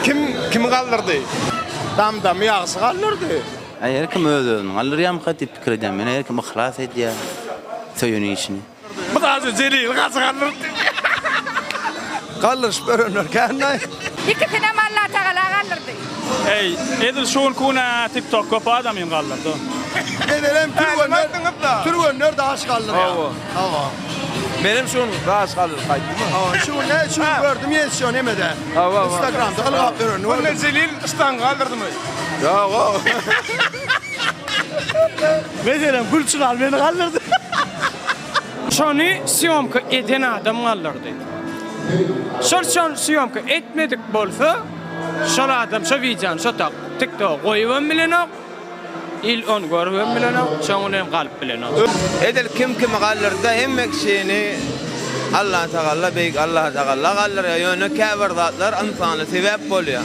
Kim kimi galdyrdy? Damdamy ýagşy galdyrdy. Aý her kim öz özüni galdyrýamyka diýip pikir edýän men her kim yhlas edýär söýen işini. Mysal üçin Jelili gaty galdyrdy. Galdyryşyp örenler kändaý. Ikisinem Allatagala galdyrdy. Eý, edil şu günki günä TikTok köp adamyny galdyrdy. Meselem türgenler türgenler daş galdyrýar. Hawa. Hawa. Menem şu gün daş galdyryp gaýtdym. Hawa, şu gün ne şu gün gördüm ýetişýän hemede. Hawa, hawa. Instagramda ylgap ýörenini gördüm. Onda Jelil ştanga galdyrdymy? Ýok. Meselem Gülçynar meni galdyrdy. Şony sýomka eden adam galdyrdy. Şol şony sýomka etmedik bolsa şol adam şo wideony şo tak tiktoga goýubam bilenok, il ony görübem bilenok, şoň bilenem galyp bilenok. Edil kim kimi galdyrsa hemme kişini Allatagalla beýik Allatagalla galdyrýar ýöne käbir zatlar ynsana sebäp bolýar.